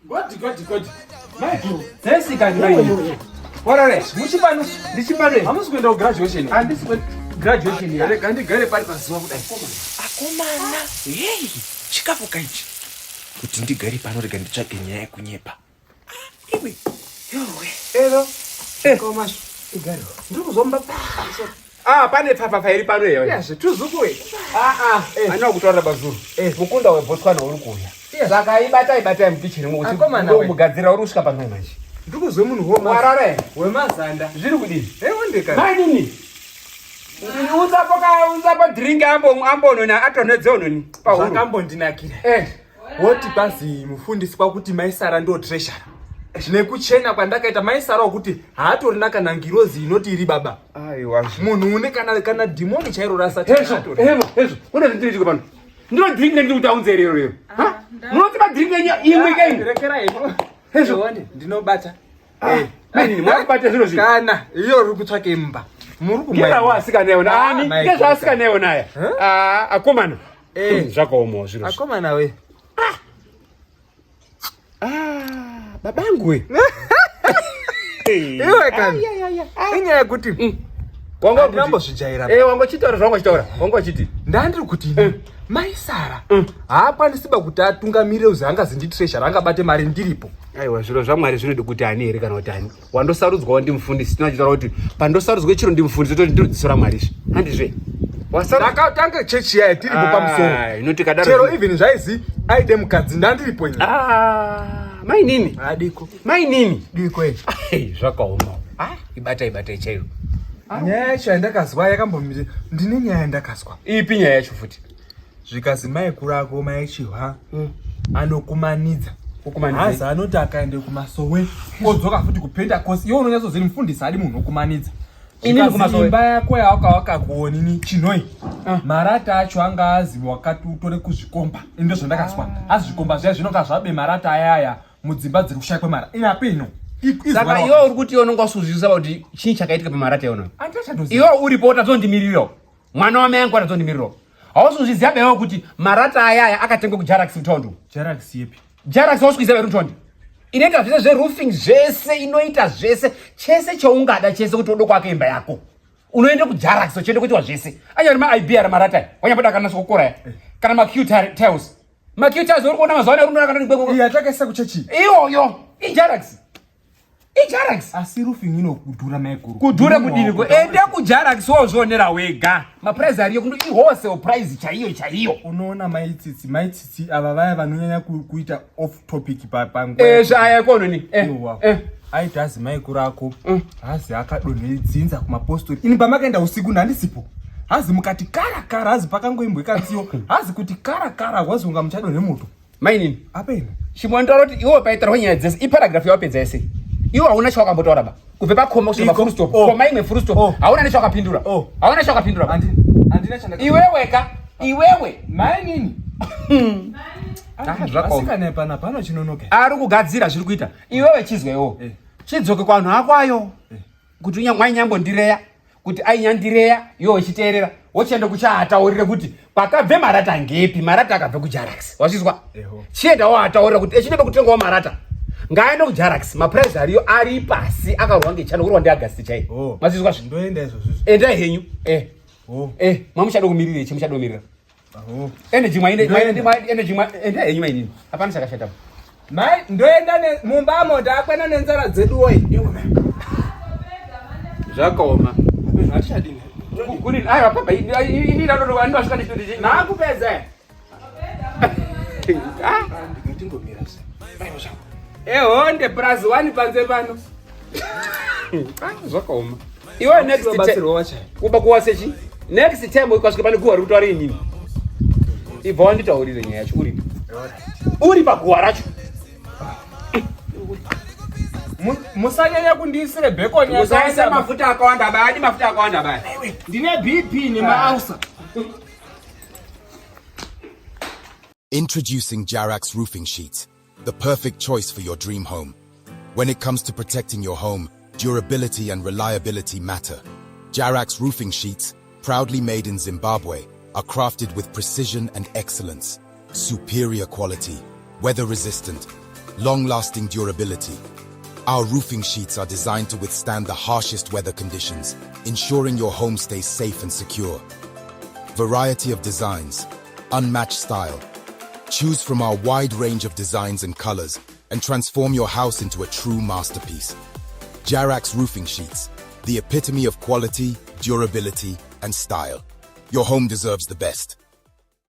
Godi godi godi. Michael, dzesika ndai. Warare, muchipano, ndichipano. Hamusi kuenda ku graduation. Handisi ku graduation. Rega ndigare pari pazuva kudai. Akomana, hey, chikafu kaichi. Kuti ndigare pano rega nditsvage nyaya yekunyepa. Ah, iwe. Yowe. Ero. Eh. Komasho. Igare. Ndiri kuzomba. Ah, pane pfapfapfa iri pano iyo. Yes, tuzukuwe. Ah ah, eh. Anoda kutaura bazuru. Eh. Mukunda weBotswana uri kuuya. Saka ibatai batai mukicheni mokuti mugadzira uri kusvika pano manje. Ndikuzwe munhu wo warara wemazanda. Zviri kudii? Eh, wondeka. Mainini. Unzapo ka unzapo drink ambo ambo nona atonhedze ononi. Zvakambondinakira. Eh. Woti pazi mufundisi kwakuti maisara ndo treasurer. Nekuchena kwandakaita maisara wokuti haatorina kana ngirozi inoti iri baba. Aiwa. Munhu une kana kana dhimoni chairo rasatani. Hezvo, hezvo, hezvo. Kune zvinhu zviri pano. Ndiro drink ndiri kuti aunze rero rero. Ha? Ah, Munoti ma drink enyu imwe kai. Rekera imo. Hezvo. Ndinobata. Ah, Eh. Mainini mwakubata zviro zvinhu. Kana iyo ruri kutsvake imba. Muri kumwa. Ngezvawo asikana yona. Ah, Ani? my Ngezvawo God. asikana yona aya. Huh? Ah, akomana. Eh. Zvakaomawo zviro. izvi. Akomana we. Ah, babangu we. Iwe kana. Inyaya yekuti Mm. Wanga kuti ndambozvijaira. Eh, wanga uchitaura zvawanga uchitaura. Wanga uchiti. Ndandiri kuti mai Sara haakwanisi ba kuti atungamirire uzi angazi nditreasurer angabate mari ndiripo. Aiwa, zviro zvaMwari zvinodi kuti ani here kana kuti ani. Wandosarudzwawo ndimufundisi. Tinochitaura kuti pandosarudzwe chiro ndimufundisi toti ndiro dziso raMwari izvi. Handizve. Wasarudzwa. Ndakatanga chechi yaye tiripo Ah, pamusoro. inoti kadaro. Chero even zvaizi aide mukadzi ndandiripo ini. Ah, mainini. Adiko. Mainini. Diko eh. Ai, zvakaoma. Ah, ibata ibata chaiyo. Nyaya yacho yandakazwa yakambomiri ndine nyaya yandakazwa. Ipi nyaya yacho futi? Zvikazi mai kurako mai Chihwa anokumanidza. Kukumanidza. Hazi anoti akaende kumasowe odzoka futi kupentecost. Iwe unonyatsoziri mufundisi adi munhu okumanidza. Inini Zvikazi kumasowe? imba yako yawakawaka kuonini chinoi. Ah. Marata acho anga azi wakati utore kuzvikomba. Ini ndozvandakazwa. Asi zvikomba zviya zvinonga zvabe marata ayaya mudzimba dziri kushaikwa mara. Ina pino. Saka iwe uri kuti iwe unonga usuzvisa kuti chii chakaitika pamarata iwona. Andichadoziva. Iwe uripo utazondimirirawo. Mwana wamai angu atazondimirirawo. Hausuzviziva bewo kuti marata ayaya akatengwa kuJarax mutaundi. Jarax yepi? Jarax hausikuziva here mutaundi? Inoita zvese zveroofing zvese, inoita zvese, chese chaungada chese kuti ude kwake imba yako. Unoenda kuJarax uchienda kuitwa zvese. Anyari ma IBR marata aya, wanyamboda akanasa kukora aya. Kana ma Q tiles. Ma Q tiles uri kuona mazuva ano uri kuona Iyi yatakaisa kuchechi. Iyoyo, iJarax. IJarax. Asi roofing inokudhura maiguru. Kudhura kudini ko? Enda kuJarax wozvionera wega. Maprice ariyo kundo iwholesale price chaiyo chaiyo. Unoona maitsitsi, maitsitsi ava vaya vanonyanya kuita off topic panguva. Eh, zvaya kononi. Eh. Iwo. Eh. Aiti azi maikuru ako hazi akadonhedzinza kumapostori. Ini pamakaenda usiku ndandisipo. Hazi mukati kara kara hazi pakangoimbwe katsiyo. Hazi kuti kara kara wazonga muchadonhe moto. Mainini. Apeno. Chimwandaura kuti iwe paitarwa nyaya dzese iparagraph yawapedza yese. Iwe hauna chawakambotaura ba. Kubve pakoma kusvika Iko. pa full stop. Oh. Koma imwe full stop. Oh. Hauna nechawakapindura. Oh. Hauna chawakapindura ba. Andina chandaka. Iwewe ka. Iwewe. Mainini. Ah, zvakaoma. Asikana pana pano chinonoka. Ari kugadzira zviri kuita. Iwewe chizwa iwo. Eh. Chidzoke kuvanhu ako ayo. Kuti wainyambondireya. Kuti ainyandireya iwe uchiteerera. Wochienda kuchaataurire kuti kwakabve marata ngepi. Marata akabve kuJarax. Wazvizwa? Eho. Chienda woataurira kuti echinoda kutengawo marata. Ngaende kuJarax. Maprice ariyo ari pasi akarwa ngechando kurwa ndiAgasti chai. Oh. Mazvizwa zvi? Ndoenda izvozvo. Endai henyu. Eh. Oh. Eh, mwamuchada kumirira ichi muchada kumirira. Oh. Energy mwaine Ndoenda. mwaine energy mwa endai henyu mainini. Hapana chakashata. Mai ndoenda mumbamo ndakwena nenzara dzedu woye. Zvakaoma. Hatichadini. Kuri aiwa papa ini ndanodo andosvika ndichiti Nakupedza. Ah. Ndikatingomira se. Ehonde plus 1 panze pano. Ah, zvakaoma. Iwe next time Batsirwa wacha. kuba kuwasechi next time ukasvika pane guwa riri kutaura inini ibva wanditaurire nyaya yacho uripi uri paguwa racho. Musanyanya kundiisire bacon Usaisa mafuta akawanda baya, adi mafuta akawanda baya. Ndine BP nemaausa. Introducing Jarax Roofing Sheets, the perfect choice for your dream home. When it comes to protecting your home, durability and reliability matter. Jarax Roofing Sheets, proudly made in Zimbabwe, are crafted with precision and excellence. Superior quality, weather resistant, Long-lasting durability. Our roofing sheets are designed to withstand the harshest weather conditions, ensuring your home stays safe and secure. Variety of designs, unmatched style. Choose from our wide range of designs and colors and transform your house into a true masterpiece. Jarax Roofing Sheets, the epitome of quality, durability, and style. Your home deserves the best.